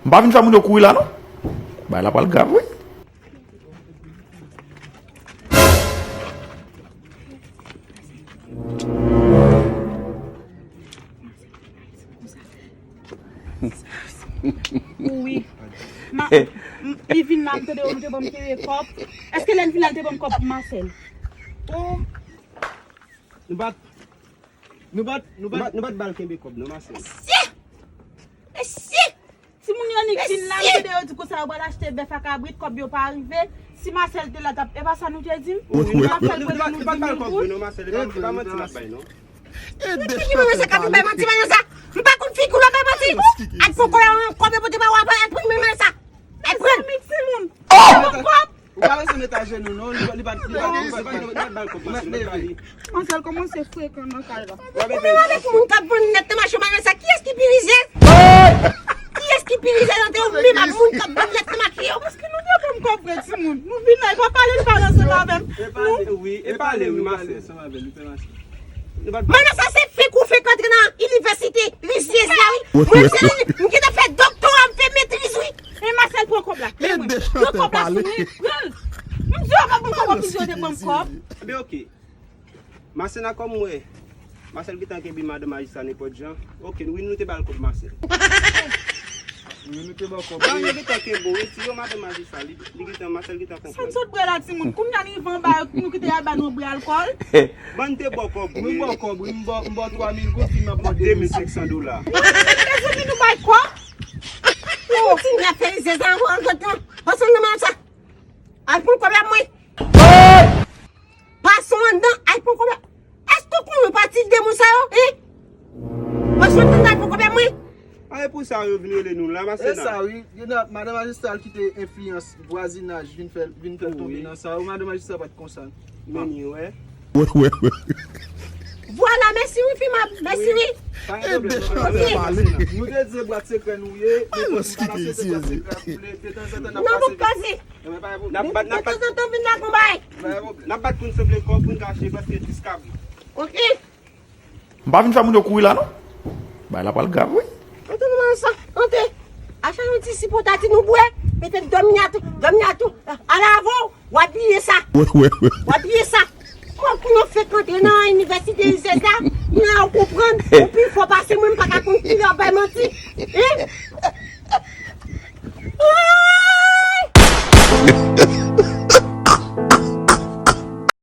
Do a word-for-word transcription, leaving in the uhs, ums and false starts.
M pa vin fè moun yo kouri la non. Bagay la pral grav wi. Wi. Ma, m- li vin la, m tande yo, nou te ban m kere kòb. Èske lè l vin la, l te ban m kòb pou Marcel? Oh. Nou pa t, nou pa t, nou pa t, nou pa t ba l kenbe kòb non, Marcel. Mesye! Mesye! Timoun yo annik vin la, m tande yo di konsa yo pral achte bèf ak kabrit, kòb yo pa rive. Si Marcel te la, t ap, e pa sa nou te di m? Wi, nou pa t, Marcel nou, nou, nou pa t ba l kòb wi non, Marcel, e pa, e pa manti n ap bay non. Figi manman sa k ap bay manti, manman sa. M pa konn figi w ap bay manti. Ay poko la, kòb yo pote ba w ap al pran manman sa. Ay pran. Timoun. Ou pa bezwen met ajenou non, li, li pa, li pa, li pa, li pa, li pa ba l kòb, Marcel, li pa li. Manzèl kòmanse frekan nan kay la. Ou menm avèk moun k ap vann nèt nan mache manzè sa, kiyès ki pi rizèz? Kiyès ki pi rizèz ant ou menm ak moun k ap vann nèt nan mache yo? Paske nou te ban m kòb vre timoun. Nou vin la, e pa pale n pale ansanm avè m. E pale wi, e pale wi, Marcel. Manzè sa se fek ou fek antre nan inivèsite, rizèz la wi. Mwen se m gentan fè doktora, m fè metriz wi. Men Marcel pran kòb la. Men mwen. Pran kòb la sou mwen, pran l. M di yo pa ban m kòb, yo te ban m kòb. Ebyen, oke. Masena kòm mwen. Marcel gentan kenbe madan majistra nenpòt jan. Oke, wi, nou te ba l kòb Marcel. Wi, nou te ba l kòb. Ban yo gentan kenbe w, wi, ti yo madan majistra, li, li gentan, Marcel gentan konprann. Sa n sot bwè la, timoun. Kounye a n rive anba, nou kite y al ba nou bwè alkòl. Ban n te ba w kòb, wi. Mwen ba w kòb, wi, m ba, m ba w twa mil goud, fin m ap mande de mil senk san dola. Mezanmi, nou bay kòb. Ou kontinye ap fè rizèz la ankò, ankò, ankò. Ansanm nan sa. Al pran kòb la mwen. Pase w anndan, al pran kòb la. Èske w konnen pati de moun sa yo, en? Pase w anndan, al pran kòb la mwen. A, e pou sa yo vin rele nou la, Masena. E sa, wi. Gen nan, madan majistra al kite enfliyans vwazinaj vin fè, vin fè l tonbe nan sa yo. Madan majistra pa t konsa. Men ni, wè. Wè, wè, wè. Vwala, mèsi wi, fi m ap, mèsi wi. Pa gen pwoblèm, pa gen pwoblèm, Masena. Nou te di se bwat sekrè nou ye, men nou pa la se bwat sekrè pou li, detanzantan n ap pase. Nan bon koze. N ap bat, n ap bat. Detanzantan vin la konbay. N ap bat pou n sanble kò, pou n kache, paske dis kabrit. Oke. M pa vin fè moun yo kouri la non. Bagay la pral grav wi. Antre nan sa, antre. Achte yon ti sipotati nou bwè, petèt dòmi a tou, dòmi a tou. Ala avè w, w ap bliye sa. W ap bliye sa. Kòb pou yon fek antre nan inivèsite rizèz la, nou la ou konprann.